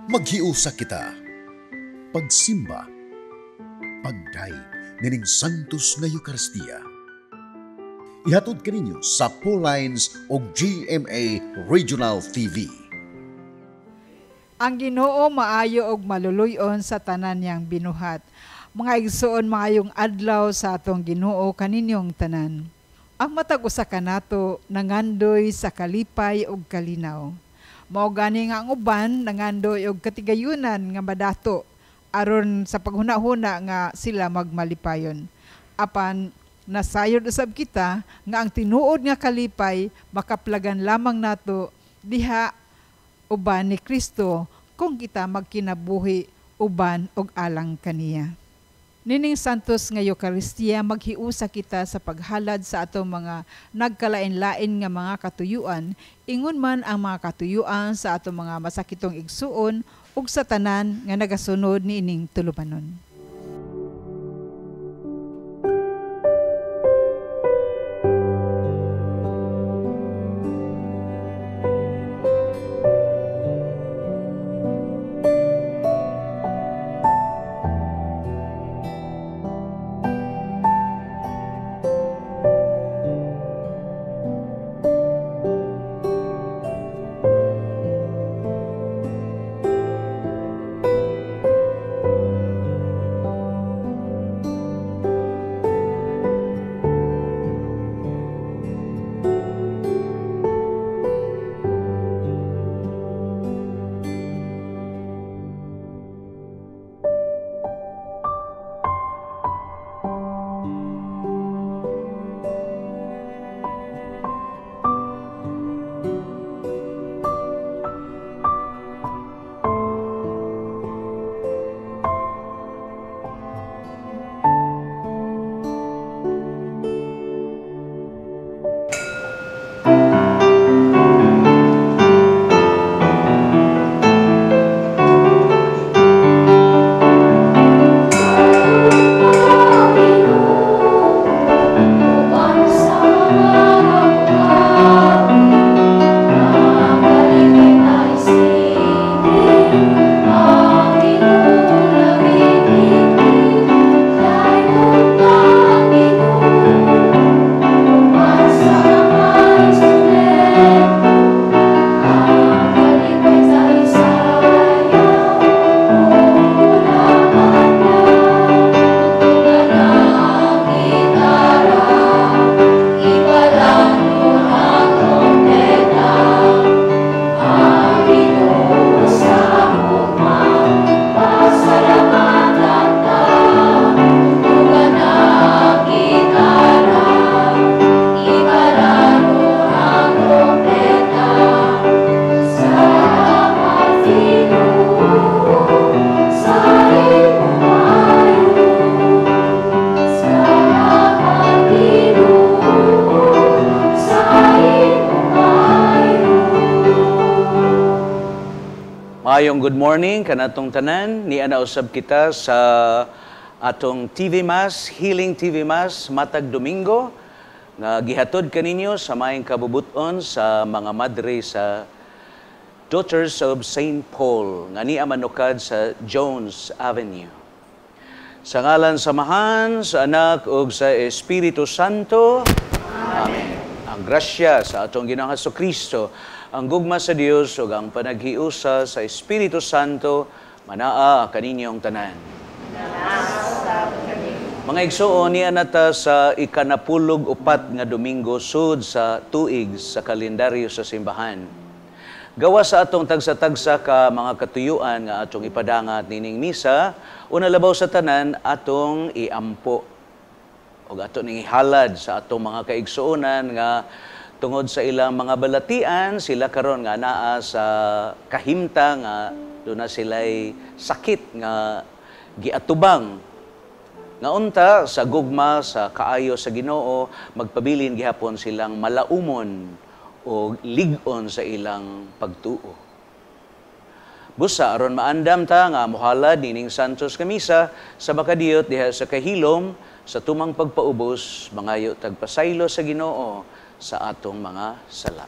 Maghiusa kita. Pagsimba. Pagdayeg nining Santos nga Eucharistia. Ihatod kaninyo sa Paulines o GMA Regional TV. Ang Ginoo maayo og maluluy-on sa tanan niyang binuhat. Mga igsoon, maayong adlaw sa atong Ginoo kaninyong tanan. Ang matag usa kanato nangandoy sa kalipay ug kalinaw. Mao gani nga ang uban nangandoy og katigayunan nga madato aron sa paghuna-huna nga sila magmalipayon. Apan nasayod usab kita nga ang tinuod nga kalipay makaplagan lamang nato diha uban ni Kristo kung kita magkinabuhi uban og alang kaniya. Nining Santos nga Eucharistia, maghiusa kita sa paghalad sa atong mga nagkalain-lain nga mga katuyuan, ingon man ang mga katuyuan sa atong mga masakitong igsuon ug sa tanan nga nagasunod niining tulumanon. Maayong good morning kanatong tanan, niana usab kita sa atong TV Mass, Healing TV Mass matag Domingo nga gihatod kaninyo sa maayong kabubuton sa mga madre sa Daughters of St. Paul nga niya manukad sa Jones Avenue. Sa ngalan sa Amahan, sa Anak ug sa Espiritu Santo. Amen. Ang grasya sa atong Ginoong Hesukristo, ang gugma sa Dios ug ang panaghiusa sa Espiritu Santo manaa kaninyong tanan. Mga igsoon, niya nata sa 14 nga Domingo sud sa tuig sa kalendaryo sa simbahan. Gawa sa atong tagsa-tagsa ka mga katuyuan nga atong ipadangat nining misa, una labaw sa tanan atong iampo ug ato ning ihalad sa atong mga kaigsuonan nga tungod sa ilang mga balatian, sila karon nga naa sa kahimta nga doon na sila'y sakit nga giatubang. Nga unta sa gugma sa kaayo sa Ginoo, magpabilin gihapon silang malaumon o lig-on sa ilang pagtuo. Busa aron maandam ta nga mohalad nining Santos nga misa sa makadiyot diha sa kahilom sa tumang pagpaubos, mangayo tagpasaylo sa Ginoo sa atong mga sala.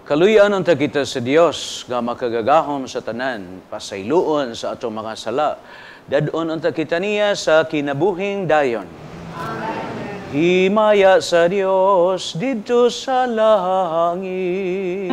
Kaluyan unta kita sa Dios nga makagagahom sa tanan, pasayloon sa atong mga sala. Dad-on unta kita niya sa kinabuhing dayon. Amen. Himaya sa Dios didto sa langit.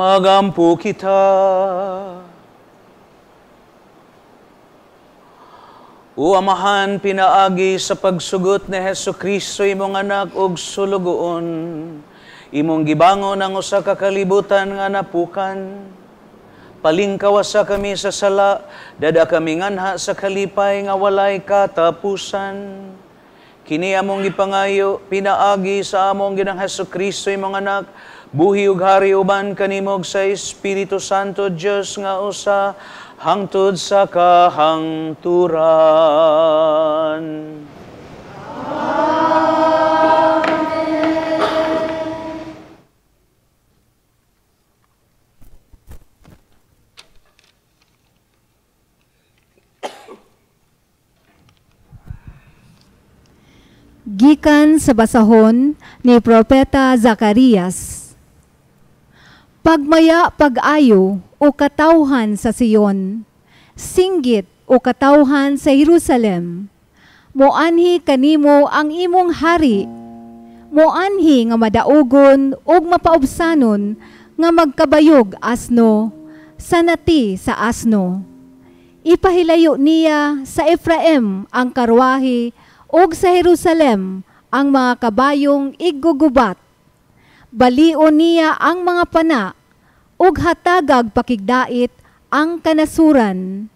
Magampo kita. O Amahan, pinaagi sa pagsugot ni Hesus Kristo imong anak og sulugoon, imong gibangon ang usa ka kalibutan nga napukan. Palingkawasa kami sa sala, dada kami nganha sa kalipay nga walay katapusan. Kini among gipangayo, pinaagi sa among Ginoong Hesus Kristo imong anak, buhi ug hari uban kanimog sa Espiritu Santo Dios nga usa hangtod sa kahangturan. Amen. Gikan sa basahon ni Propeta Zacarias. Pagmaya pag-ayo o katawhan sa Sion, singgit o katawhan sa Jerusalem, moanhi kanimo ang imong hari, moanhi nga madaugon ug mapaubsanon nga magkabayog asno, sanati sa asno. Ipahilayo niya sa Efraim ang karwahe ug sa Jerusalem ang mga kabayong iggugubat. Balion niya ang mga pana, ug hatagag pakigdait ang kanasuran.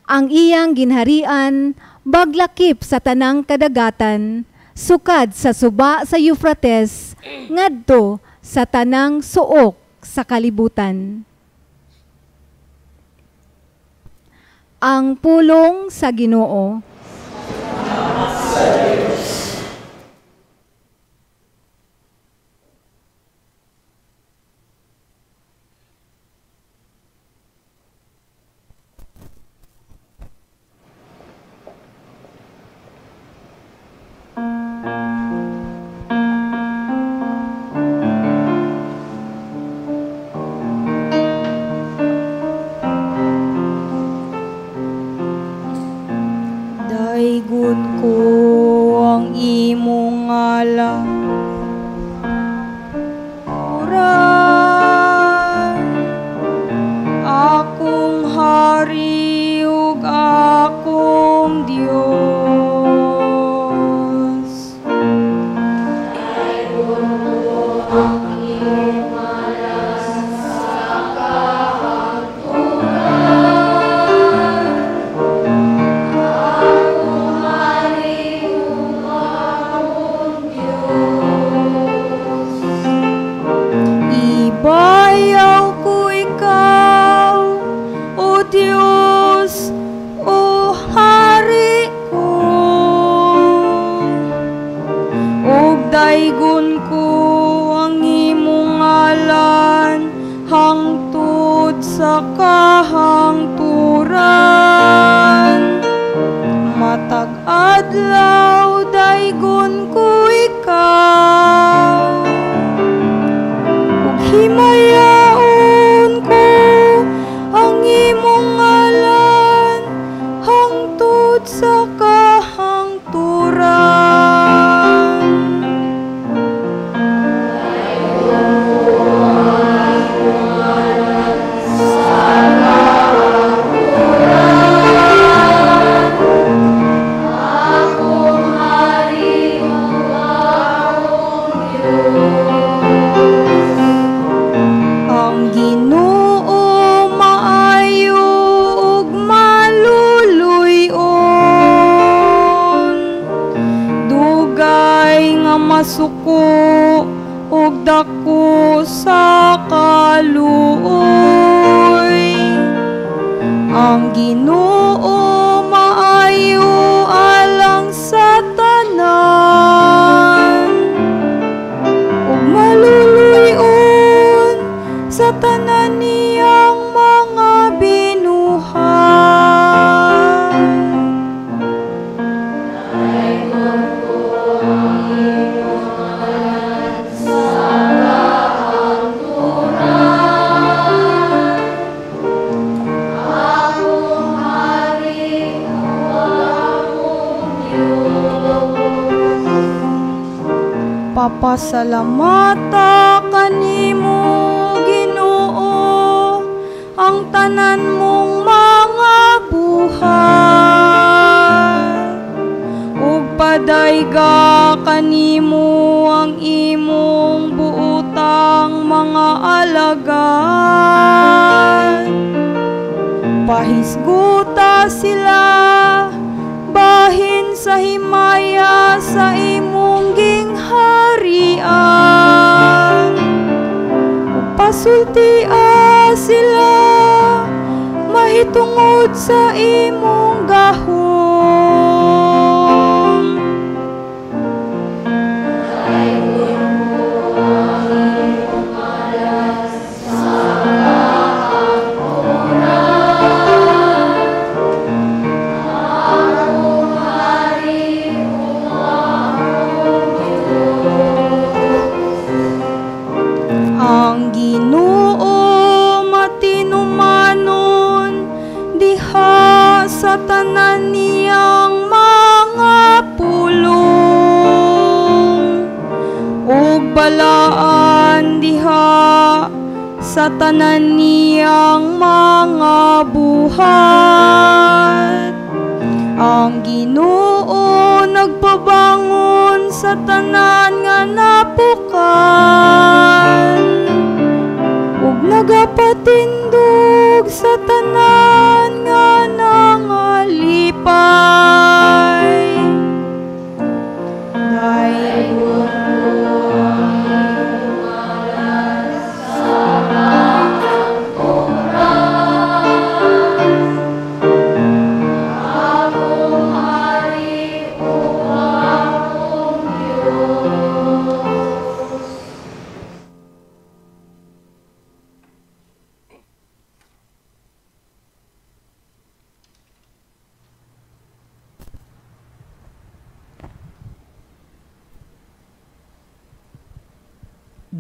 Ang iyang ginharian maglakip sa tanang kadagatan, sukad sa suba sa Euphrates, ngadto sa tanang suok sa kalibutan. Ang pulong sa Ginoo. Sa Diyos. Daygon ko ang imong ngalan, akong hari ug akong Dios. Daygon ko ang imong ngalan sa kahangturan, akong hari ug akong Dios. Ibayaw ko ikaw, O Dios, O Hari ko, ug daygon ko ang imong ngalan hangtod sa kahangturan. Matag adlaw daygon ko ikaw, ug himayaon ko ang imong ngalan hangtod sa kahangturan. Daygon ko ang imong ngalan sa kahangturan, akong hari ug akong Dios. Ang Ginoo maayo ug maluluy-on, dugay nga masuko ug dako sa kaluoy. Ang Ginoo maayo alang sa tanan, ug maluluy-on sa tanan niyang mga binuhat. Daygon ko ang imong ngalan sa kahangturan, akong hari ug akong Dios. Papasalamata kanimo, Ginoo, ang tanan mong mga buhat, ug padayga kanimo ang imong buotang mga alagad. Pahisguta sila bahin sa himaya sa imong gingharian, ug pasultia sila mahitungod sa imong gahom. Daygon ko ang imong ngalan sa kahangturan, akong hari ug akong Dios. Ang Ginoo matinumanon diha sa tanan niyang mga pulong, ug balaan diha sa tanan niyang mga buhat. Ang Ginoo nagpabangon sa tanan nga napukan, ug nagapatindog sa tanan nga nangalipay. Daygon ko ang imong ngalan sa kahangturan, akong hari ug akong Dios.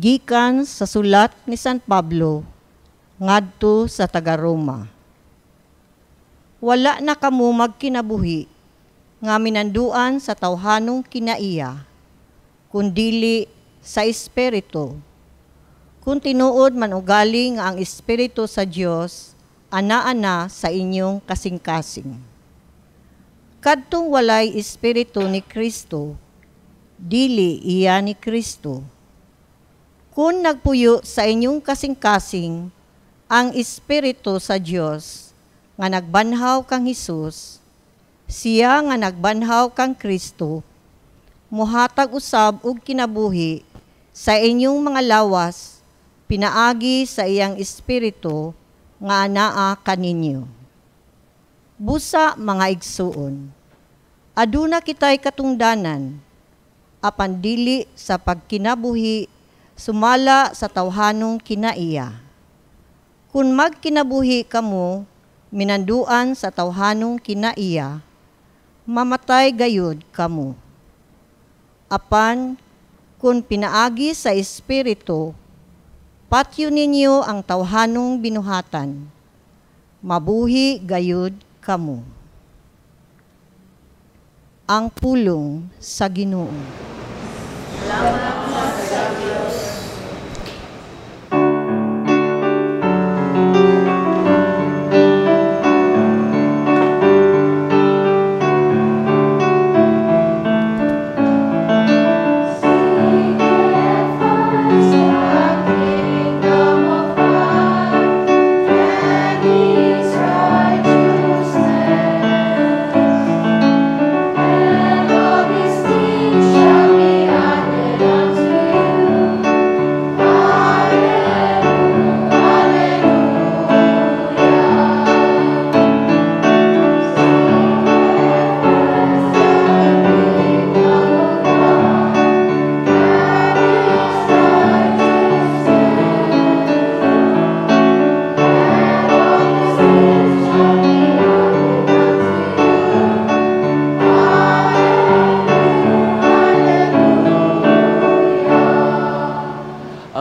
Gikan sa sulat ni San Pablo ngadto sa taga-Roma. Wala na kamo magkinabuhi nga minanduan sa tawhanong kinaiya, kundili sa Espiritu. Kung tinuod man ugali nga ang Espiritu sa Dios ana-ana sa inyong kasing-kasing. Kadtong walay Espiritu ni Kristo, dili iya ni Kristo. Kung nagpuyo sa inyong kasing-kasing ang Espiritu sa Dios nga nagbanhaw kang Hesus, siya nga nagbanhaw kang Kristo, muhatag usab og kinabuhi sa inyong mga lawas, pinaagi sa iyang Espiritu nga anaa kaninyo. Busa mga igsuon, aduna kitay katungdanan, apan dili sa pagkinabuhi sumala sa tawhanong kinaiya. Kung magkinabuhi kamo minanduan sa tawhanong kinaiya, mamatay gayud kamo. Apan kung pinaagi sa Espiritu, patyo ninyo ang tawhanong binuhatan, mabuhi gayud kamo. Ang pulong sa Ginoo. Salamat sa Diyos.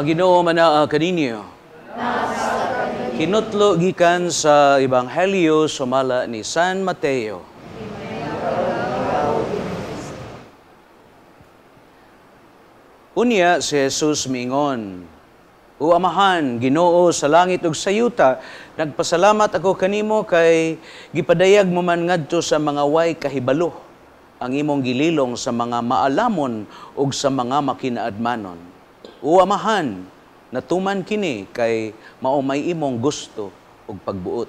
Ang Ginoo manaa kaninyo. Hinutlo gikan sa Ebanghelyo sumala ni San Mateo. Unya si Jesus miingon, O Amahan, Ginoo sa langit ug sa yuta, nagpasalamat ako kanimo kay gipadayag mo man ngadto sa mga way kahibalo ang imong gililong sa mga maalamon ug sa mga makinaadmanon. O Amahan, natuman kini kay mao may imong gusto ug pagbuot.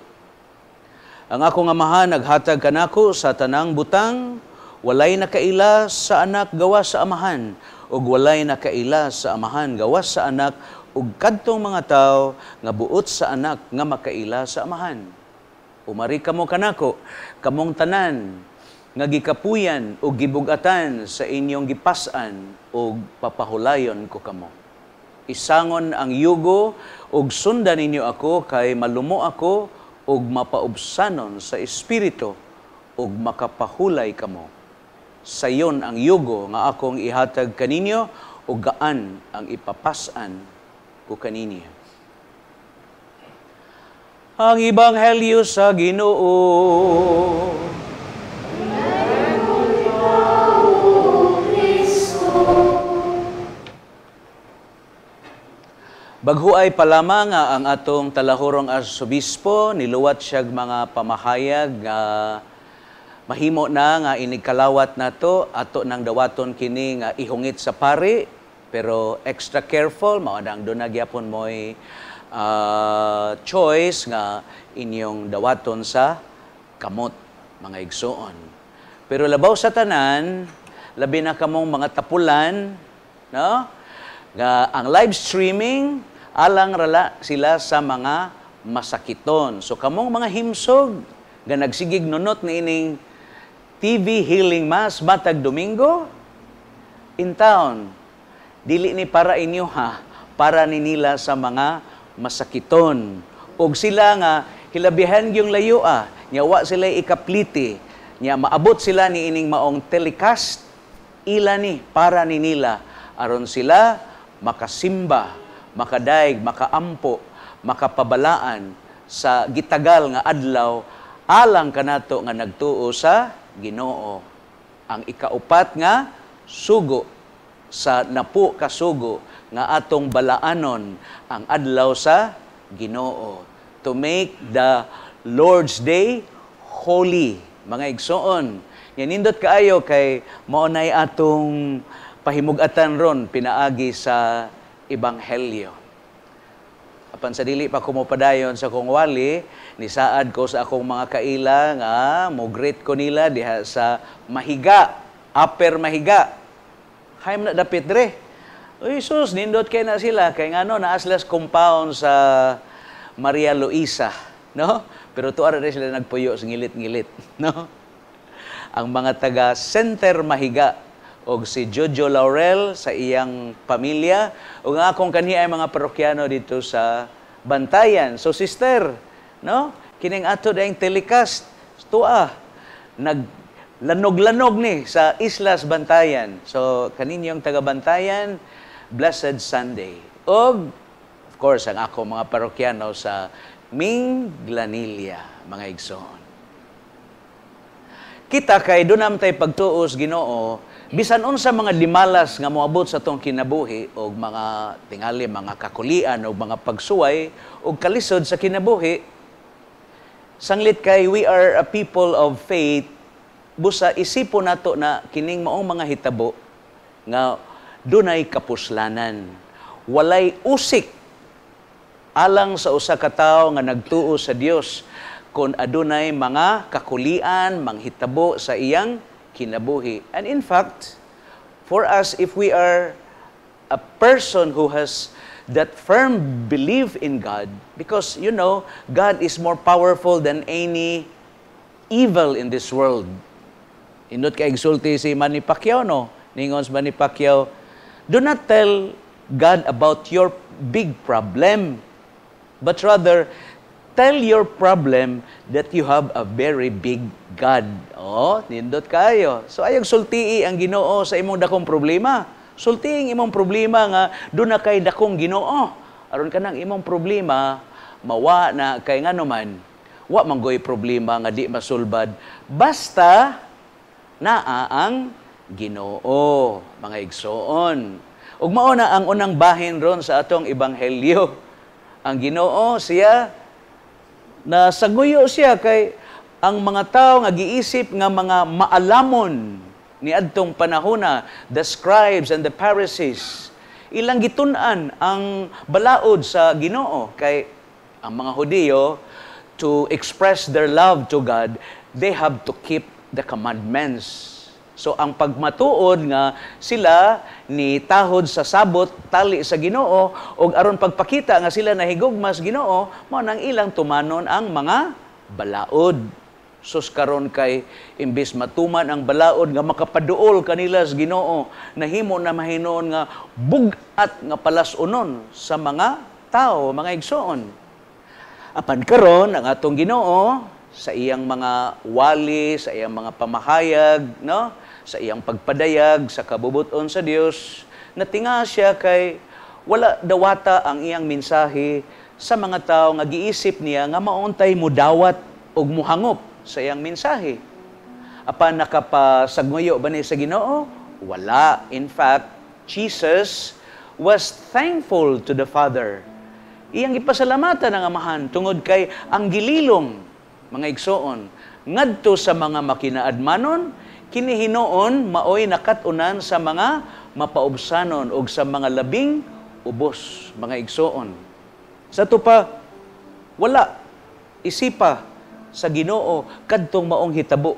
Ang akong Amahan naghatag kanako sa tanang butang, walay nakaila sa anak gawas sa Amahan, ug walay nakaila sa Amahan gawas sa anak, ug kadtong mga tawo nga buot sa anak nga makaila sa Amahan. Umari kamo kanako, kamong tanan nga gikapuyan ug gibugatan sa inyong gipas-an ug papahulayon ko kamo. Isangon ang yugo ug sundan ninyo ako kay malumo ako ug mapaubsanon sa espiritu ug makapahulay kamo. Sayon ang yugo nga akong ihatag kaninyo ug gaan ang ipapas-an ko kaninyo. Ang Ebanghelyo sa Ginoo. Baghuay pa lamang nga ang atong talahurong arsobispo, niluwat siyag mga pamahayag nga mahimo na nga inigkalawat nato, ato nang dawaton kini nga ihungit sa pari, pero extra careful, mao nang doon nagyapon mo'y choice nga inyong dawaton sa kamot, mga igsoon. Pero labaw sa tanan, labi na kamong mga tapulan, no? Nga ang live streaming alang rala sila sa mga masakiton. So kamong mga himsog nga nagsigig nunot niining TV Healing Mass matag Domingo in town. Dili ni para inyo ha, para ni nila sa mga masakiton. Og sila nga hilabihan gyung layo nya wa sila ikapliti, nya maabot sila niining maong telecast ila ni para ni nila aron sila makasimba, makadaig, makaampo, makapabalaan sa gitagal nga adlaw alang kanato nga nagtuo sa Ginoo. Ang ikaupat nga sugo sa 10 ka sugo nga atong balaanon ang adlaw sa Ginoo, to make the Lord's Day holy, mga igsoon. Yan, nindot kaayo kay mao nay atong pahimug-atan ron pinaagi sa Ebanghelyo. Apan sa dili pa ko mopadayon sa akong wali, nisaad ko sa akong mga kaila nga mo-greet ko nila diha sa Mahiga, Upper Mahiga. Haim na dapit dre. Uy, sus, nindot kay na sila kay ngano naa sila sa compound sa Maria Luisa, no? Pero tuara rin sila nagpuyo sa ngilit-ngilit, no? Ang mga taga Center Mahiga og si Jojo Laurel sa iyang pamilya ug ang akong kanhi ay mga parokyano dito sa Bantayan. So sister, no? Kining ato dayang telecast tuwa naglanog-lanog ni sa Islas Bantayan. So kaninyong taga Bantayan, blessed Sunday. Og of course ang ako mga parokyano sa Minglanilla, mga igsoon. Kita kay doon naman tayo pagtuos Ginoo, bisan unsa mga limalas nga moabot sa atong kinabuhi og mga tingali mga kakulian og mga pagsuway og kalisod sa kinabuhi, sanglit kay we are a people of faith, busa isipon nato na kining maong mga hitabo nga dunay kapuslanan, walay usik alang sa usa ka tawo nga nagtuo sa Dios kon adunay mga kakulian manghitabo sa iyang kinabuhi. And in fact, for us, if we are a person who has that firm belief in God, because God is more powerful than any evil in this world. Inot kay igsulti si Manny Pacquiao, no? Ningon si Manny Pacquiao, "Do not tell God about your big problem, but rather tell your problem that you have a very big God." Oh, nindot kayo. So ayog sultii ang Ginoo sa imong dakong problema. Sultii ang imong problema nga doon na kay dakong Ginoo. Aron kanang imong problema mawa na, kay ngano man wa man goy problema nga di masulbad basta naa ang Ginoo, mga igsoon. Ug mao na ang unang bahin ron sa atong ebanghelyo. Ang Ginoo siya na saguyo siya kay ang mga tao nga giisip nga mga maalamon ni adtong panahona, the scribes and the Pharisees, ilang gitun-an ang balaod sa Ginoo, kay ang mga Hudiyo, to express their love to God, they have to keep the commandments. So ang pagmatuod nga sila ni tahod sa sabot tali sa Ginoo og aron pagpakita nga sila nahigugma sa Ginoo, mao nang ilang tumanon ang mga balaod. Sus, karon kay imbis matuman ang balaod nga makapaduol kanila sa Ginoo, nahimo na mahinuon nga bug-at nga palas-unon sa mga tao, mga igsoon. Apan karon ang atong Ginoo sa iyang mga wali, sa iyang mga pamahayag, no? Sa iyang pagpadayag sa kabubuton sa Dios, natinga siya kay wala dawata ang iyang mensahe sa mga tao nga giisip niya nga mauntay mudawat og muhangop sa iyang mensahe. Apan nakapasagmuyo ba ni sa Ginoo? Wala. In fact, Jesus was thankful to the Father. Iyang gipasalamatan ang Amahan tungod kay ang gililong, mga igsoon, ngadto sa mga makinaadmanon, kini hinuon maoy nakat-unan sa mga mapaubsanon og sa mga labing ubos, mga igsoon. Sa tupa, wala isipa sa Ginoo kadtong maong hitabo,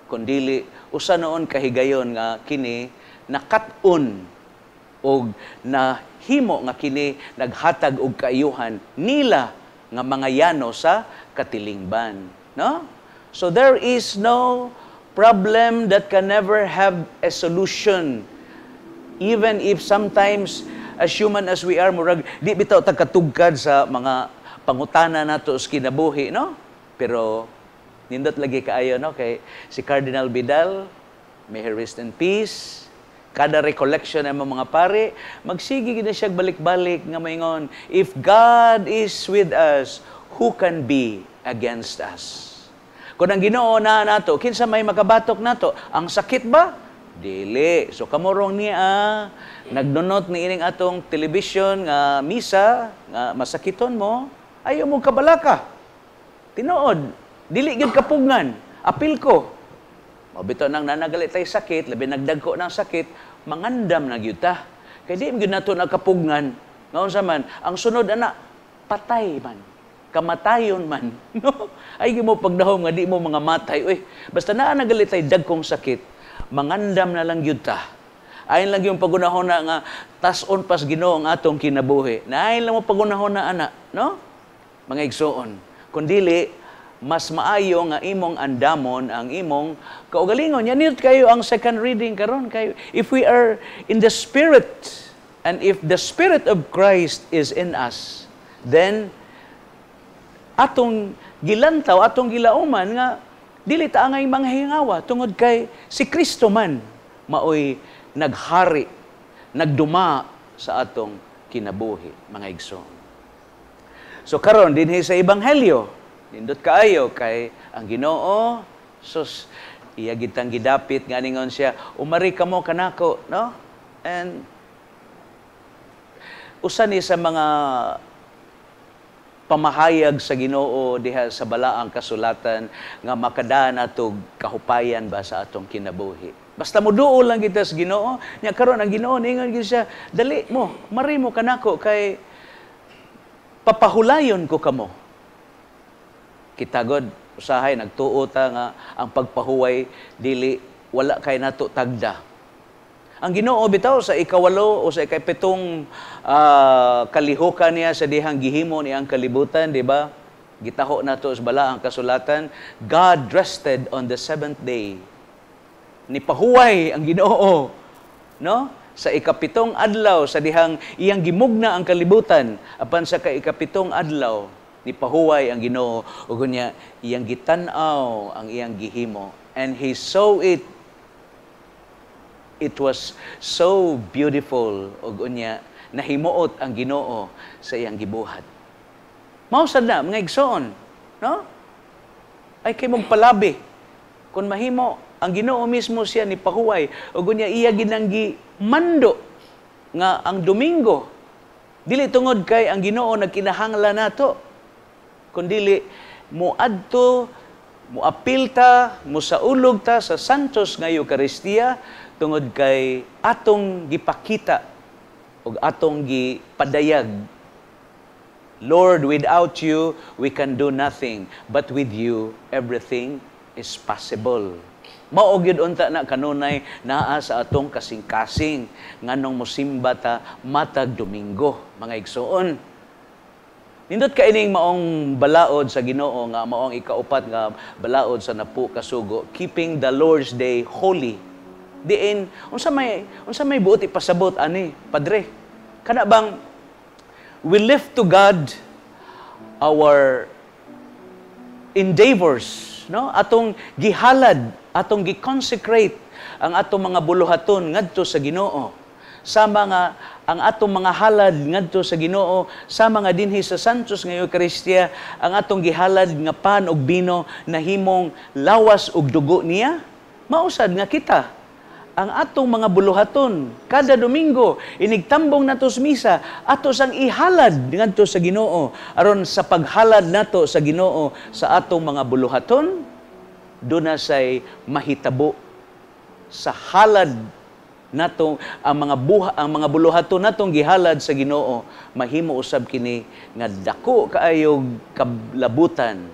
kundili usa noon kahigayon nga kini nakat-on og nahimo nga kini naghatag og kaayuhan nila nga mga yano sa katilingban, no? So there is no problem that can never have a solution, even if sometimes, as human as we are, murag di bitaw ta katugkad sa mga pangutana nato sa kinabuhi, no? Pero nindot lagi kaayo, no, kay si Cardinal Vidal, may he rest in peace, kada recollection ng mga pare, magsige gid na siya balik-balik nga maingon, "If God is with us, who can be against us?" Kung ang Ginoo naa nato, kinsa may makabatok nato? Ang sakit ba? Dili. So kamurong niya nagnunot ni ining atong television nga misa nga masakiton mo, ayaw mo kabalaka. Tinuod, dili gyud kapugngan. Apil ko. Mao bitaw nang nanagalit tay sakit, labi nagdagko ng sakit, mangandam na gyud ta. Kay di gyud nato nakapugngan. Nga unsa man, ang sunod ana patay man, kamatayon man. No? Ay mo pagdahom nga di mo mga matay. Uy, basta naa nagalit tay dagkong sakit, mangandam na lang gyud ta. Ayon lang yung pagunahon na nga tas-on pas Ginoo ang atong kinabuhi. Naayon lang mo pagunahon na ana, no? Mga igsoon. Kun dili, mas maayo nga imong andamon ang imong kaugalingon. Yan nindot kayo ang second reading karon kayo. If we are in the Spirit and if the Spirit of Christ is in us, then atong gilantaw, atong gilauman nga dili ta angay manghingawa tungod kay si Kristo man maoy naghari, nagduma sa atong kinabuhi, mga igsoon. So karon dinhi sa Ebanghelyo, nindot kaayo kay ang Ginoo sus iya gitang gidapit nga ningon siya, "Umari kamo kanako," no? And usa ni sa mga pamahayag sa Ginoo diha sa balaang kasulatan nga makadaan natog kahupayan ba sa atong kinabuhi. Basta moduol lang kita sa Ginoo, nya karon ang Ginoo ningon gyud siya, "Dali mo, mari mo kanako kay papahulayon ko kamo." Kita god usahay nagtuo ta nga ang pagpahuway dili wala kay nato tagda. Ang Ginoo bitaw sa 8 o sa 7 kalihukan niya sa dihang gihimo niyang kalibutan, di ba? Gitaho nato sa balaang kasulatan, God rested on the seventh day. Nipahuway ang Ginoo, no? Sa 7 adlaw sa dihang iyang gimugna ang kalibutan, apan sa 7 adlaw nipahuway ang Ginoo ug unya iyang gitan-aw ang iyang gihimo, and he saw it, it was so beautiful, ug unya nahimuot ang Ginoo sa iyang gibuhat. Mao sad na, mga igsoon, no? Ay kay mong palabi kun mahimo ang Ginoo mismo siya ni pahuway ug unya iya ginanggi mando nga ang Domingo dili tungod kay ang Ginoo nagkinahanglan nato, kundili moadto, moapil ta, mosaulog ta sa Santos nga Eucharistia tungod kay atong gipakita ug atong gipadayag, "Lord, without you we can do nothing, but with you everything is possible." Mao gyud unta na kanunay naa sa atong kasing-kasing nganong mosimba ta matag Domingo, mga igsoon. Nindot ka ining maong balaod sa Ginoo nga maong 4 nga balaod sa 10 ka sugo, keeping the Lord's Day holy. Diin unsa may buot ipasabot ani, padre? Kana bang we lift to God our endeavors, no? Atong gihalad, atong gi-consecrate ang atong mga buluhaton ngadto sa Ginoo. Sa mga ang atong mga halad ngadto sa Ginoo, sa mga dinhi sa Santos nga Eucharistia, ang atong gihalad nga pan ug bino nahimong lawas ug dugo niya, mausad nga kita ang atong mga buluhaton kada Domingo inigtambong nato sa misa, ato sang ihalad ngadto sa Ginoo, aron sa paghalad nato sa Ginoo sa atong mga buluhaton, duna say mahitabo sa halad nato ang mga buluhaton natong gihalad sa Ginoo, mahimo usab kini nga dako kaayog kablabutan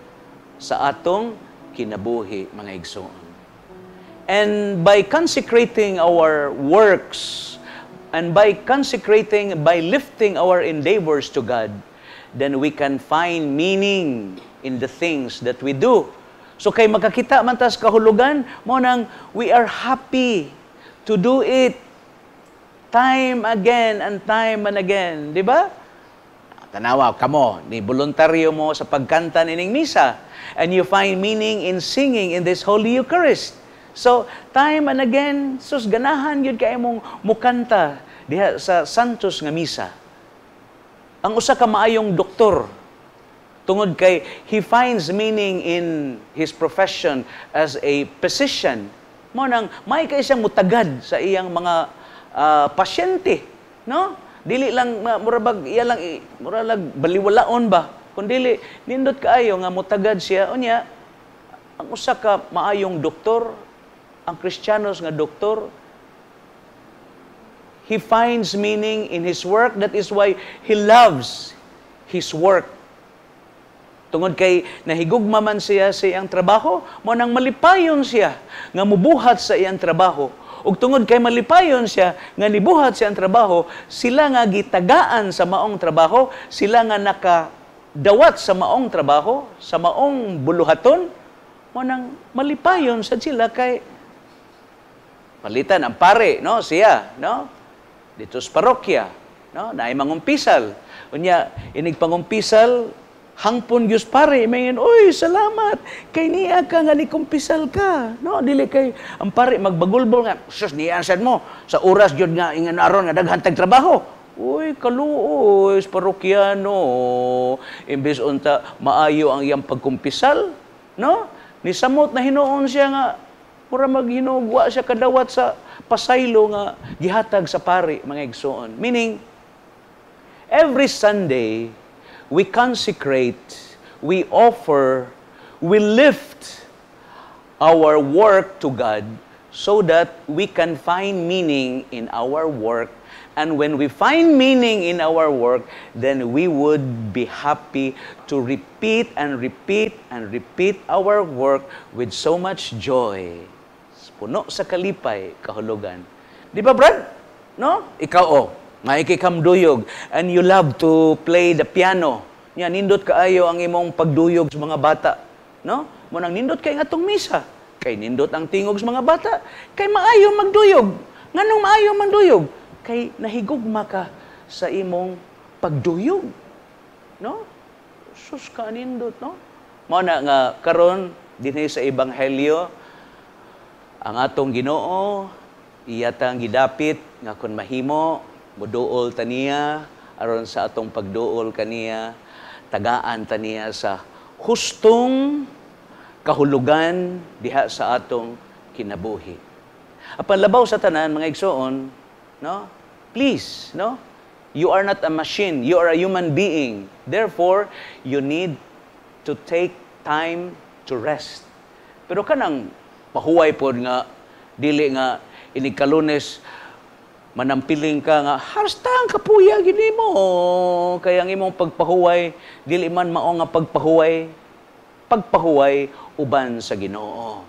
sa atong kinabuhi, mga igsoon. And by consecrating our works and by consecrating, by lifting our endeavors to God, then we can find meaning in the things that we do. So kay makakita man tas kahulugan, mo nang we are happy to do it time again and time and again, di ba? Tanawa kamo, ni voluntaryo mo sa pagkanta nining misa, and you find meaning in singing in this Holy Eucharist. So, time and again, sus, ganahan yun kay mong mukanta diha sa Santos nga misa. Ang usa ka maayong doktor, Tungod kay he finds meaning in his profession as a physician. Mao nang may kay siyang mutagad sa iyang mga pasyente, no? Dili lang mura bag iya lang mura lag baliwalaon ba? Kun dili nindot kaayo nga mutagad siya, unya ang usa ka maayong doktor, ang Kristiyanos nga doktor, he finds meaning in his work. That is why he loves his work. Tungod kay nahigugma man siya sa iyang trabaho, mao nang malipayon siya nga mubuhat sa iyang trabaho. Ug tungod kay malipayon siya nga nibuhat sa iyang trabaho, sila nga gitagaan sa maong trabaho, sila nga nakadawat sa maong trabaho, sa maong buluhaton, mao nang malipayon sad sila kay palitan ang pare, no? Siya, no? Dito sa parokya, no? Naay mangumpisal. Unya, inig pangumpisal, hangpon gyud pare, mayin, "Oy, salamat kay niya ka nga nikumpisal ka," no? Dili kay ang pare magbagulbol nga, "Sus, niya sad mo sa oras gyud nga ingan aron nga daghan tag trabaho." Uy, kaluoy parokyano, imbes unta maayo ang iyang pagkumpisal, no? Nisamot na hinuon siya nga mura maghinugwa siya kadawat sa pasaylo nga gihatag sa pare, mga igsoon. Meaning, every Sunday we consecrate, we offer, we lift our work to God so that we can find meaning in our work. And when we find meaning in our work, then we would be happy to repeat and repeat and repeat our work with so much joy. Puno sa kalipay, kahulugan. Di ba, Brad? No? Ikaw, oh, maikikam duyog, and you love to play the piano. Nya, nindot kaayo ang imong pagduyog sa mga bata. No? Mao nang nindot kay ngatong misa. Kay nindot ang tingog sa mga bata. Kay maayo magduyog. Nganong maayo magduyog? Kay nahigugma ka sa imong pagduyog. No? Sus ka nindot, no? Mao na nga karon dinhi sa ebanghelyo, ang atong Ginoo iya tang gidapit nga kon mahimo moduol ta niya, aron sa atong pagduol kaniya, tagaan ta niya sa hustong kahulugan diha sa atong kinabuhi. Apan labaw sa tanan, mga igsoon, no? Please, no? You are not a machine, you are a human being. Therefore, you need to take time to rest. Pero kanang pahuway pod nga dili nga inig kalunes manampiling ka nga harsta ang kapuya gini mo, kaya ang imong pagpahuway dili man mao nga pagpahuway, pagpahuway uban sa Ginoo.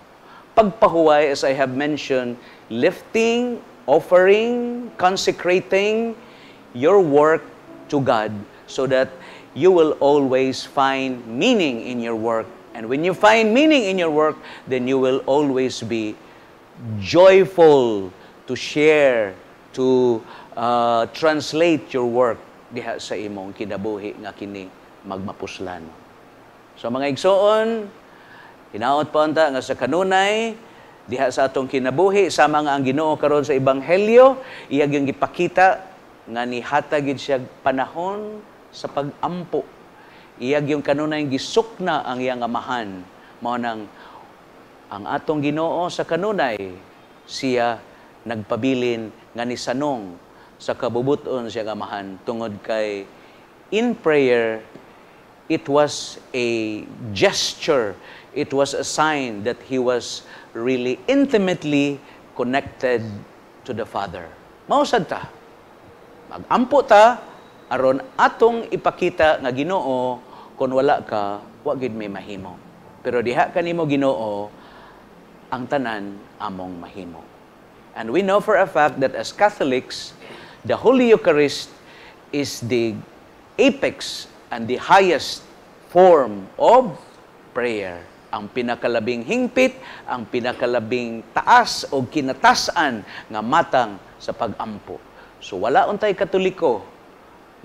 Pagpahuway, as I have mentioned, lifting, offering, consecrating your work to God so that you will always find meaning in your work. And when you find meaning in your work, then you will always be joyful to share, to translate your work diha sa imong kinabuhi nga kini magmapuslan. So mga igsoon, hinaot pa unta nga sa kanunay diha sa atong kinabuhi, sama nga ang Ginoo karon sa ebanghelyo, iya gyud gipakita nga nihatag gid siya panahon sa pag-ampo. Iya gyud kanunay gisukna ang iyang Amahan. Mao nang ang atong Ginoo sa kanunay siya nagpabilin nga nisanong sa kabubuton siya Amahan, tungod kay in prayer it was a gesture, it was a sign that he was really intimately connected to the Father. Mao sad ta. Magampo ta aron atong ipakita nga, "Ginoo, kung wala ka, wa gid may mahimo. Pero diha kanimo, Ginoo, ang tanan among mahimo." And we know for a fact that as Catholics, the Holy Eucharist is the apex and the highest form of prayer. Ang pinakalabing hingpit, ang pinakalabing taas o kinatasan nga matang sa pag-ampo. So wala untay Katoliko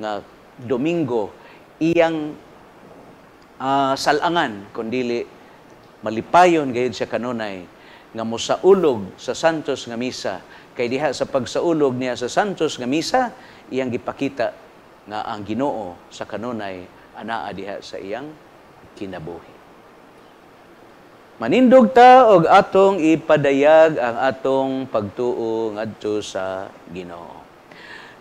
nga Domingo iyang salangan kundili malipayon gayud siya kanunay nga mosaulog sa Santos nga Misa, kay diha sa pagsaulog niya sa Santos nga Misa, iyang gipakita nga ang Ginoo sa kanunay anaa diha sa iyang kinabuhi. Manindog ta og atong ipadayag ang atong pagtuo ngadto sa Ginoo.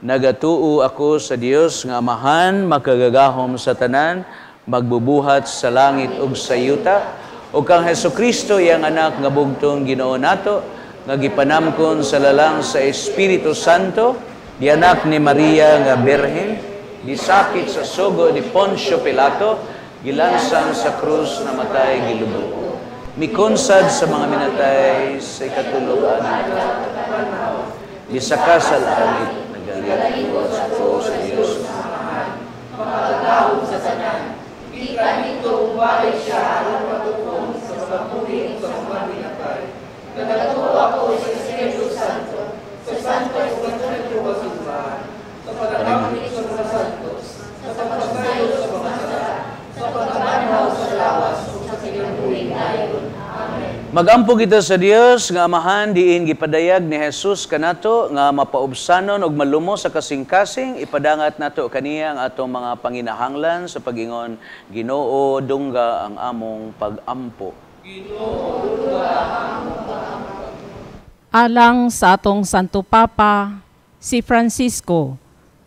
Nagatuo ako sa Dios nga Amahan, makagagahom sa tanan, magbubuhat sa langit ug sa yuta, ug kang Hesukristo iyang anak nga bugtong Ginoo nato, nga gipanamkon sa lalang sa Espiritu Santo, gianak ni Maria nga Birhen, gisakit sa sugo ni Poncio Pilato, gilansang sa krus, namatay, gilubong. Mikonsad sa mga minatay sa ikatulog adlaw. Gisaka sa langit, nagalikod sa krus sa Dios. Makagagahom sa tanan, gikan didto mobalik siya aron paghukom sa mga buhi ug sa mga minatay. Nagatuo ako sa Espiritu Santo, sa Santo Katoliko nga Simbahan, sa pananambit sa mga santos, sa pagpasayo sa mga sala, sa pagkabanhaw sa lawas ug sa kinabuhing dayon. Amen. Magampo kita sa Dios nga Amahan diin gipadayag ni Jesus kanato nga mapaubsanon og malumo sa kasing-kasing, ipadangat nato kaniya ang atong mga panginahanglan sa pagingon, Ginoo, dungga ang among pagampo. Ginoo, dungga ang among pagampo. Alang sa atong Santo Papa, si Francisco,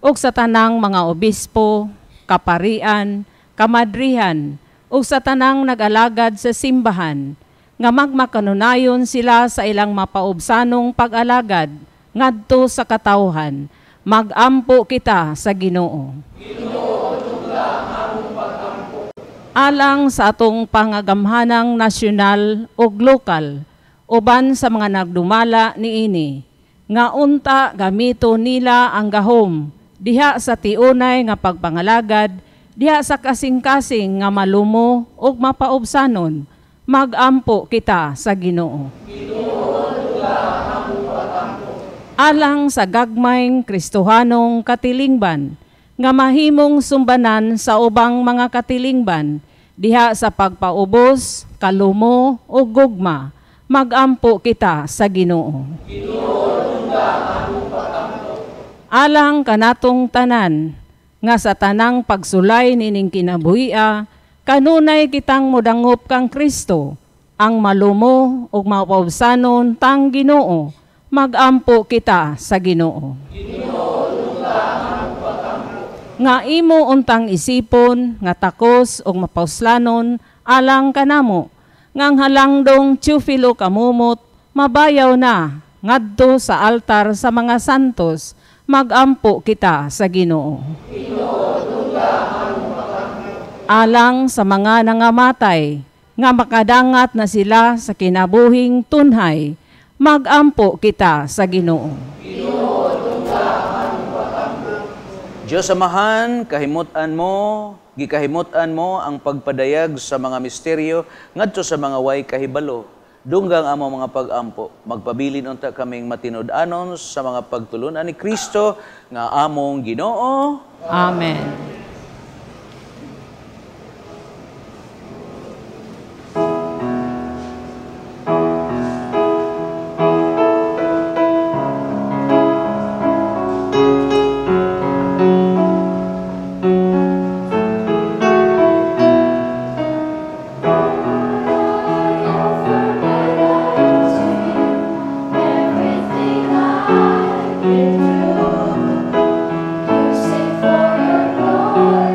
ug sa tanang mga obispo, kaparian, kamadrihan, ug sa tanang nag-alagad sa simbahan, nga magmakanunayon sila sa ilang mapaubsanong pag-alagad ngadto sa katawhan. Magampo kita sa Ginoo. Ginoo, dungga ang among pag-ampo. Alang sa atong pangagamhanang nasyonal ug lokal, uban sa mga nagdumala niini, nga unta gamito nila ang gahom diha sa tiunay nga pagpangalagad, diha sa kasing-kasing nga malumo ug mapaubsanon. Magampo kita sa Ginoo. Ginoo, dungga ang among pag-ampo. Alang sa gagmayng Kristohanong katilingban, nga mahimong sumbanan sa ubang mga katilingban, diha sa pagpaubos, kalumo ug gugma, magampo kita sa Ginoo. Ginoo, dungga ang among pag-ampo. Alang kanatong tanan, nga sa tanang pagsulay nining kinabuhia, kanunay kitang modangop kang Kristo, ang malumo ug mapaubsanon tang Ginoo. Magampo kita sa Ginoo. Ginoo, dungga ang among pag-ampo. Nga imo untang isipon nga takos ug mapauslanon alang kanamo, nga ang halangdong Teofilo kamumot mabayaw na ngadto sa altar sa mga santos. Magampo kita sa Ginoo. Ginoo, dungga ang among pag-ampo. Alang sa mga nangamatay, nga makadangat na sila sa kinabuhing tunhay, magampo kita sa Ginoo. Ginoo, dungga ang among pag-ampo. Diyos Amahan, kahimutan mo, gikahimutan mo ang pagpadayag sa mga misteryo ngadto sa mga way kahibalo. Dunggang among mga pag-ampo, magpabilin unta kaming matinud-anon sa mga pagtulunan ni Kristo nga among Ginoo. Amen. Everything I've been through, you say for your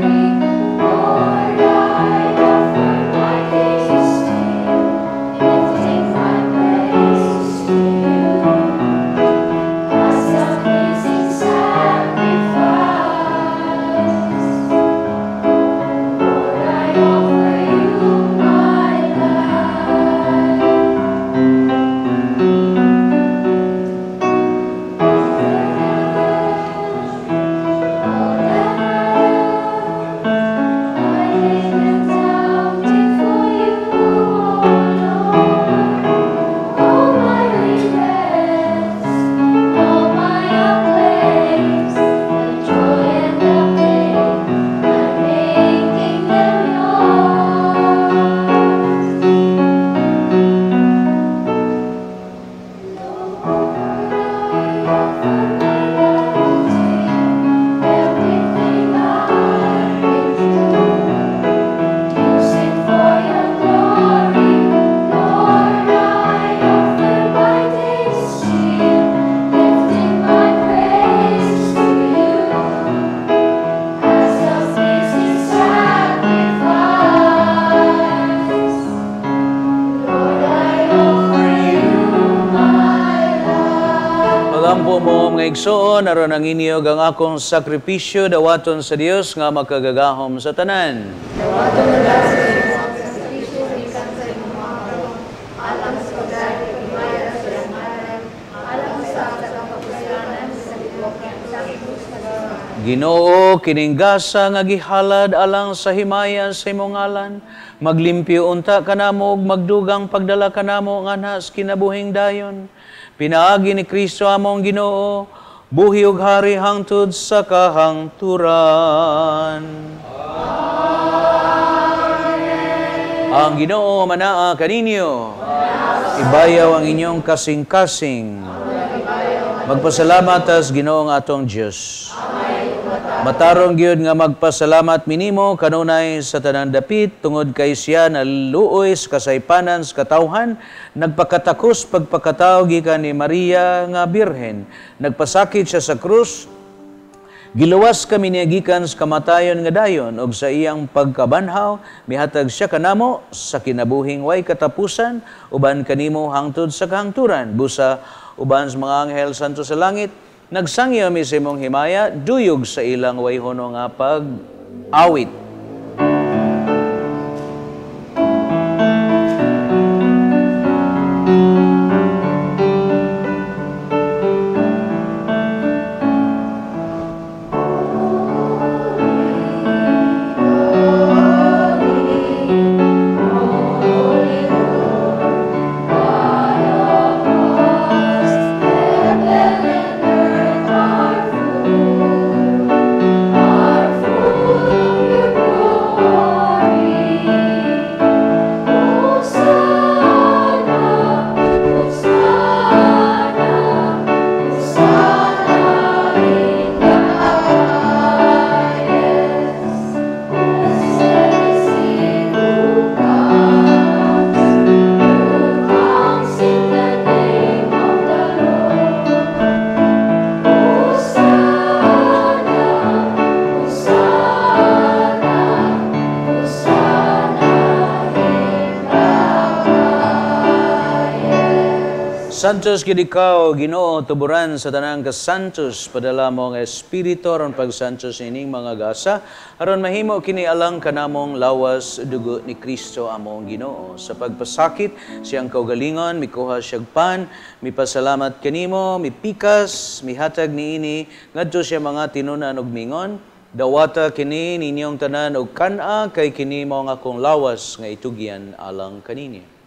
Magampo mo mga igsoon, aron ang inyo ang akong sakripisyo dawaton sa Dios nga makagagahom sa tanan. Dawaton na sa imong sakripisyo gikan sa imong mga alang sa pagdari himaya sa iyang ngalan, alang sa kapagpuslanan sa tibuok sa Ginoo, kining gasa nga gihalad alang sa himaya sa imong ngalan, maglimpyo unta kanamo ug magdugang pagdala kanamo nganha sa kinabuhing dayon. Pinaagi ni Kristo among Ginoo, buhi ug hari hangtod sa kahangturan. Amen. Ang Ginoo manaa kaninyo. Ibayaw ang inyong kasing-kasing. Magpasalamat tas Ginoo nga atong Dios. Matarong gyud nga magpasalamat minimo kanunay sa tanang dapit tungod kay siya naluoy sa kasaypanan sa katawhan, nagpakatakos pagpakatawo gikan ni Maria nga Birhen, nagpasakit siya sa krus, giluwas kami niya gikan sa kamatayon nga dayon ug sa iyang pagkabanhaw mihatag siya kanamo sa kinabuhing way katapusan uban kanimo hangtod sa kahangturan. Busa uban sa mga anghel santo sa langit, nagsangyo mi sa imong himaya, duyog sa ilang wayhono nga pag-awit. Santos gid ikaw, Ginoo, tuburan sa tanang kasantos, padala mo ang Espiritu aron pagsantos ining mga gasa, aron mahimo kini alang kanamong lawas dugo ni Kristo among Ginoo. Sa pagpasakit siyang kaugalingon, mikuha siyag pan, mipasalamat kanimo, mipikas, mihatag niini ngadto siya mga tinunan og mingon, dawata kini ninyong tanan og kan-a, kay kini mao ang akong lawas nga itugyan alang kaninyo.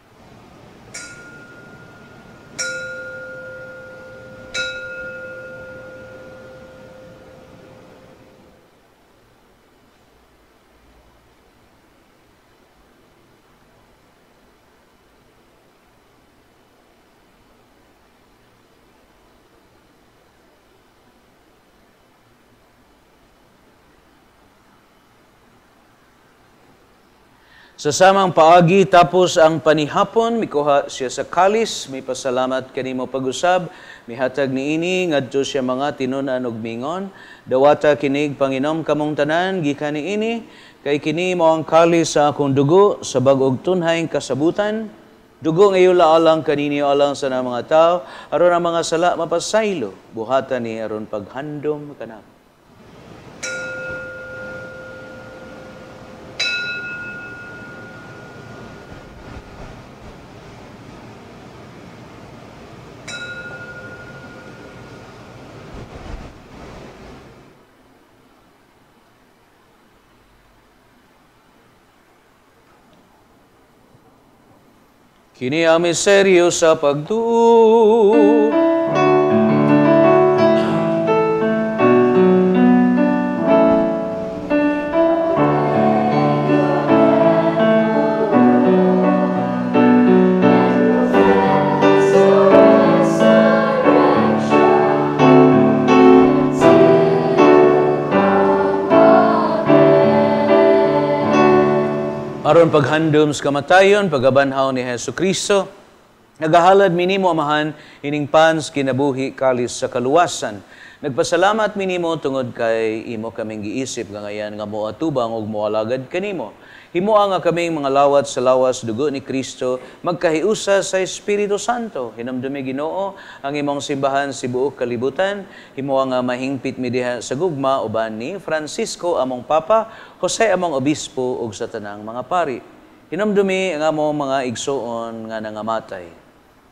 Sa samang paagi, tapos ang panihapon, mikuha siya sa kalis, may pasalamat kanimo pag-usab, mihatag niini, ngadto siya mga tinun-an og mingon, dawata kinig panginom kamong tanan, gikan niini, kay kini mao ang kalis sa akong dugo, sa bag-og tunhayng kasabutan, dugo ngayon alang kaninyo alang sa mga tao, aron ang mga sala mapasaylo, buhatan ni aron paghandom kanamo. Kini ang misteryo sa pagtuo. Aron paghandom sa kamatayon, pagabanhaw ni Hesus Kristo, nagahalad minimo Amahan ining pans kinabuhi kalis sa kaluwasan. Nagpasalamat minimo tungod kay imo kaming giisip nga ngayan nga moatubang ug moalagad kanimo. Himoa nga kaming mga lawat sa lawas dugo ni Kristo, magkahiusa sa Espiritu Santo. Hinumdumi Ginoo ang imong simbahan sa buok kalibutan. Himoa nga mahingpit mi diha sa gugma uban ni Francisco among Papa, Jose among Obispo ug sa tanang mga pari. Hinumdumi ang among mga igsoon nga nangamatay.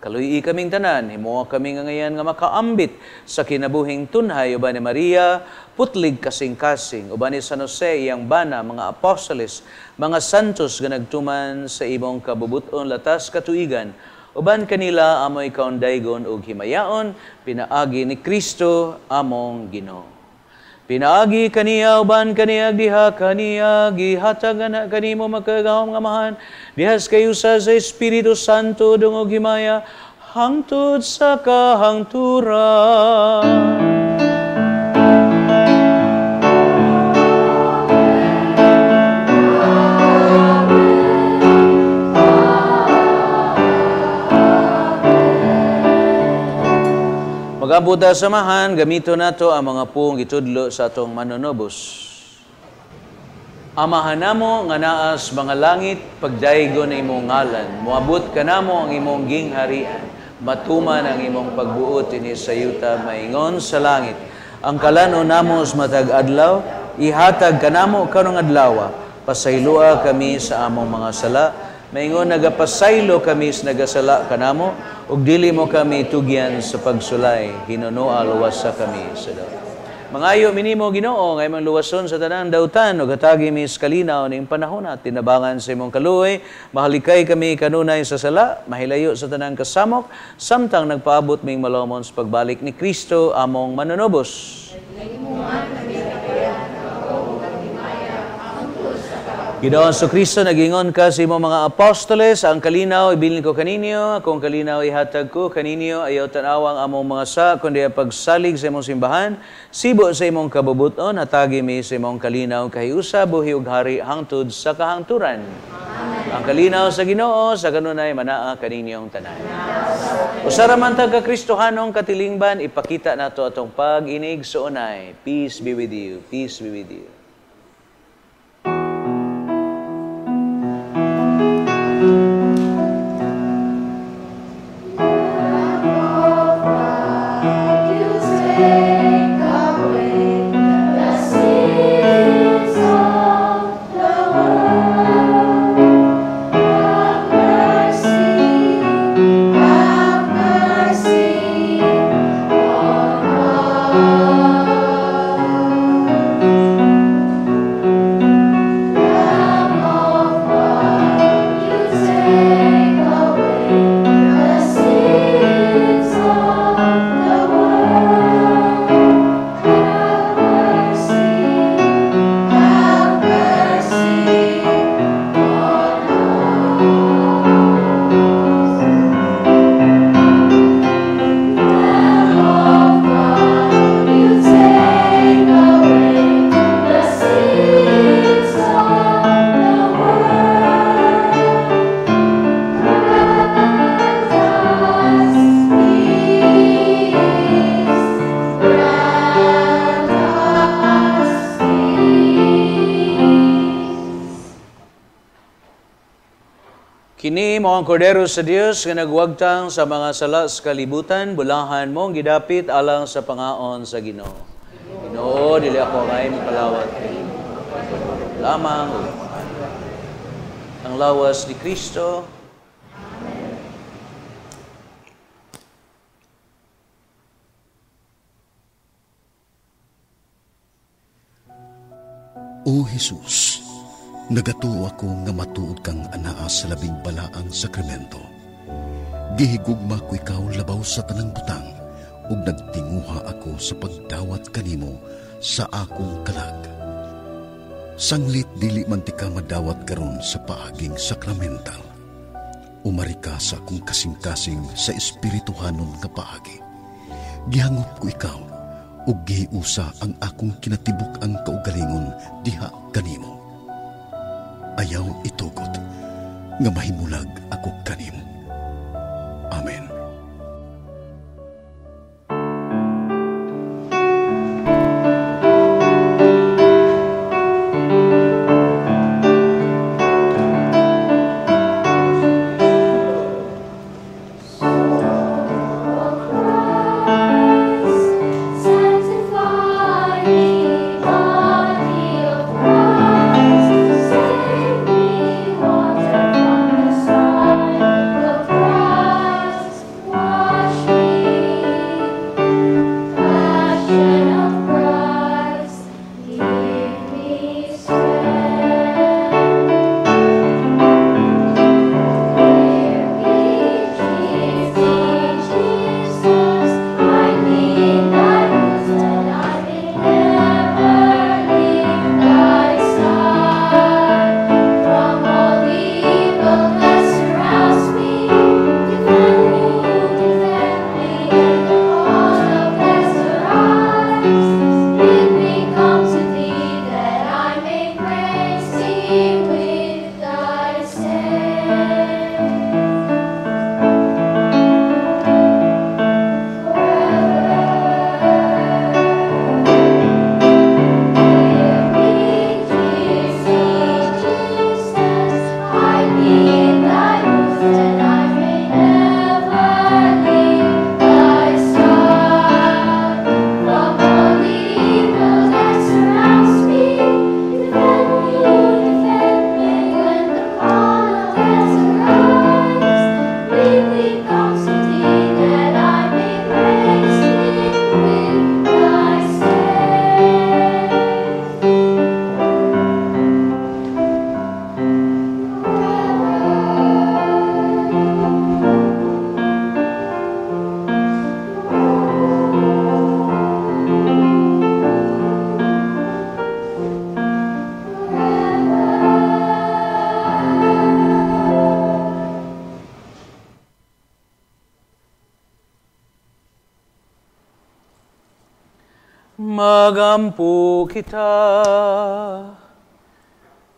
Kaluy-i kaming tanan, himoa kami nga ngayan nga makaambit sa kinabuhing tunhay uban ni Maria, putlig kasing-kasing, uban ni San Jose, iyang bana, mga apostoles, mga santos nga nagtuman sa imong kabubuton latas katuigan, uban kanila amoy kaundaygon ug himayaon, pinaagi ni Kristo among Ginoo. Pinaagi kaniya uban kaniya diha kaniya gihatag ana kanimo makagahom nga Amahan dihas kayusa sa Espiritu Santo dungog himaya hangtod sa kahangturan. Magampo ta samahan, gamito nato ang mga puong gitudlo sa atong manunubos. Amahan namo nga naas mga langit, pagdaygon ang imong ngalan, moabot kanamo ang imong gingharian, matuman ang imong pagbuot dinhi sa yuta maingon sa langit. Ang kalan-on namo sa matag adlaw, ihatag kanamo karong adlawa, pasayloa kami sa among mga sala, maingon nagapasaylo kami sa nagasala kanamo, ug dili mo kami tugyan sa pagsulay, hinunoa luwasa kami sa daot. Mangayo minimo Ginoo nga imong luwason sa tanang dautan ug hatagi mi sa kalinaw ning panahona, tinabangan sa imong kaluoy, mahalikay kami kanunay sa sala, mahilayo sa tanang kasamok, samtang nagpaabot ming malomon sa pagbalik ni Kristo among manunubos. Ginoong Kristo, nagingon ka sa imong mga apostoles, ang kalinaw ibilin ko kaninyo, akong kalinaw ihatag ko kaninyo, ayaw tan-awang among mga sa, kundi ang pagsalig sa imong simbahan, sibo sa imong kabubuton, hatagi mi sa imong kalinaw kahiusa, buhi ug hari hangtod sa kahangturan. Amen. Ang kalinaw sa Ginoo, sa kanunay manaa kaninyong tanan. Usa ra man ta ka Kristohanong katilingban, ipakita nato atong pag-inig suunay. Peace be with you. Peace be with you. Kini mao ang Kordero sa Dios nga nagwagtang sa mga sala sa kalibutan, bulahan mong gidapit alang sa pangaon sa Ginoo. Ginoo, dili ako angay makalawat lamang ang lawas ni Kristo. O Jesus, nagatuo ako nga matuod kang anaa sa labing balaang sakramento. Gihigugma ko ikaw labaw sa tanang butang, ug nagtinguha ako sa pagdawat kanimo sa akong kalag. Sanglit dili man ti ka madawat karon sa paaging sakramental. Umari ka sa akong kasing-kasing sa espirituhanon nga paagi. Gihangop ko ikaw, ug gihiusa ang akong kinatibuk-ang kaugalingon diha kanimo. Ayaw itugot nga mahimulag ako kanimo. Amen. Magampo kita.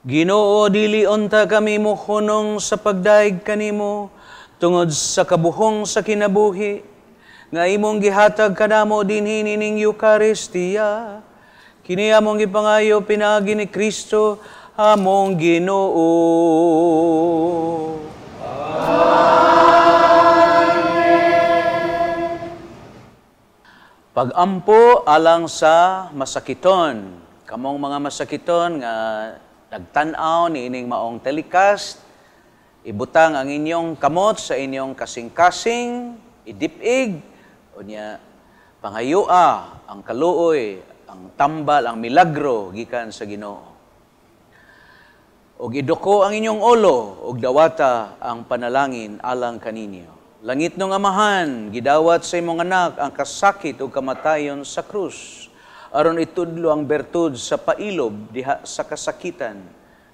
Ginoo, dili unta kami mohunong sa pagdayeg kanimo tungod sa kabuhong sa kinabuhi nga imong gihatag kanamo dinhi nining Eukaristiya. Kini among gipangayo pinaagi ni Kristo among Ginoo. Pagampo alang sa masakiton. Kamong mga masakiton nga nagtan-aw niining maong telecast, ibutang ang inyong kamot sa inyong kasing-kasing, idipig, unya pangayua ang kaluoy, ang tambal, ang milagro gikan sa Ginoo. Og iduko ang inyong ulo og dawata ang panalangin alang kaninyo. Langit nung Amahan, gidawat sa imong anak ang kasakit ug kamatayon sa krus, aron itudlo ang bertud sa pailob diha sa kasakitan.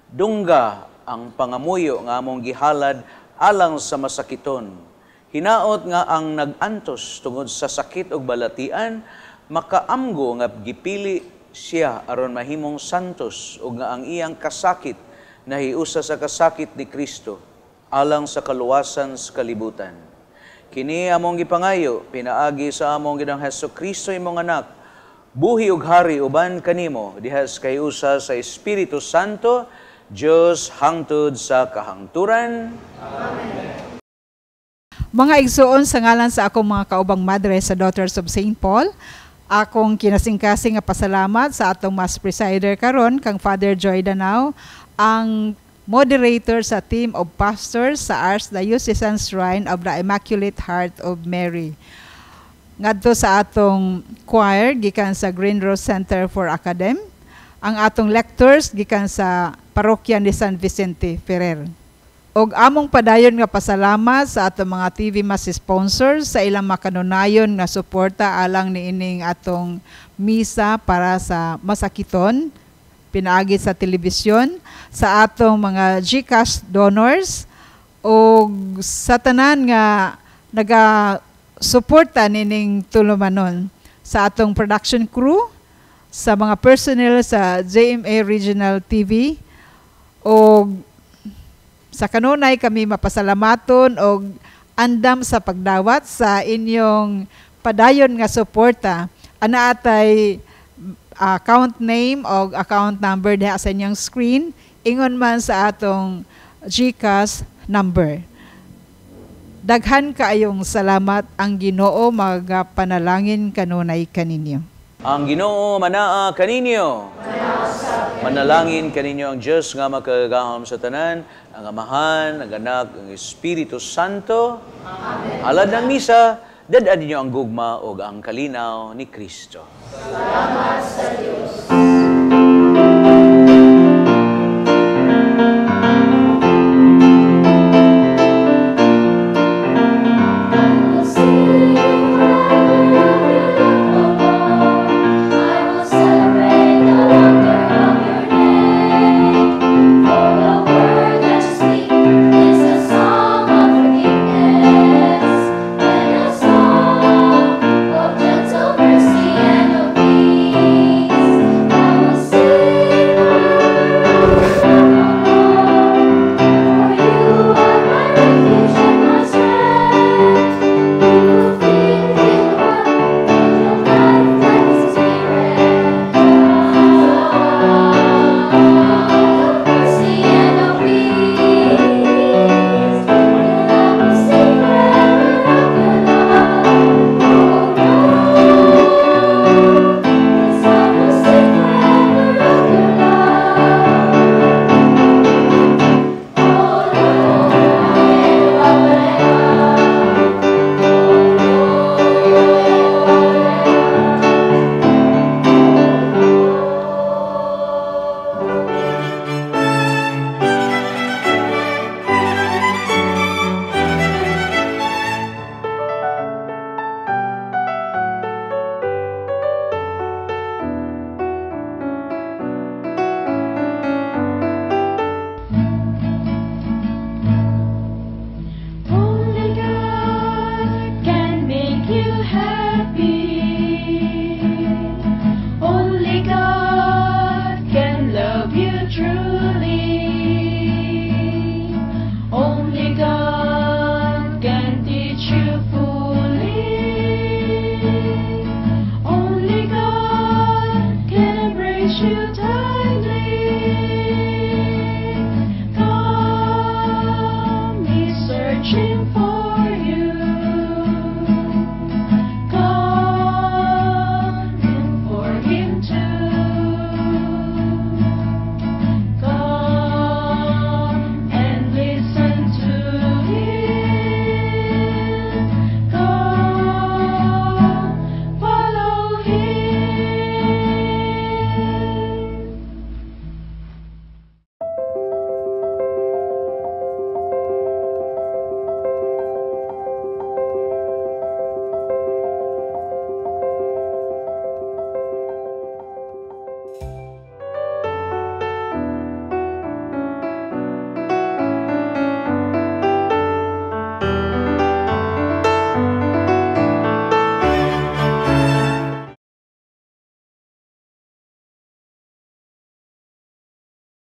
Dungga ang pangamuyo nga among gihalad alang sa masakiton. Hinaot nga ang nag-antos tungod sa sakit ug balatian, makaamgo nga gipili siya aron mahimong santos ug nga ang iyang kasakit nahiusa sa kasakit ni Kristo alang sa kaluwasan sa kalibutan. Kini among gipangayo pinaagi sa among Ginoong Hesukristo imong anak, buhi ug hari uban kanimo diha sa kahiusa sa Espiritu Santo, Dios hangtod sa kahangturan. Amen. Mga igsuon, sa ngalan sa akong mga kaubang madre sa Daughters of St. Paul, akong kinasingkasing nga pasalamat sa atong Mass Presider karon kang Father Joy Danao, ang moderator sa team of pastors sa Archdiocesan Shrine of the Immaculate Heart of Mary. Ngadto sa atong choir gikan sa Green Rose Center for Academ, ang atong lectors gikan sa Parokya ni San Vicente Ferrer. Og among padayon nga pasalamat sa atong mga TV Mass sponsors sa ilang makanunayon nga suporta alang niining atong misa para sa masakiton pinaagi sa telebisyon, sa atong mga GCash donors og sa tanan nga naga-suporta nining tulumanon, sa atong production crew, sa mga personnel sa JMA Regional TV, og sa kanunay kami mapasalamaton og andam sa pagdawat sa inyong padayon nga suporta. Ana atay account name o account number diha sa inyong screen, ingon man sa atong GCash number. Daghan kaayong salamat. Ang Ginoo magapanalangin kanunay kaninyo. Ang Ginoo manaa kaninyo. Manalangin kaninyo ang Dios nga makagagahom sa tanan, ang Amahan, ang Anak, ang Espiritu Santo. Amen. Alad ng misa, dad-an ninyo ang gugma o ang kalinaw ni Kristo. Salamat sa Diyos.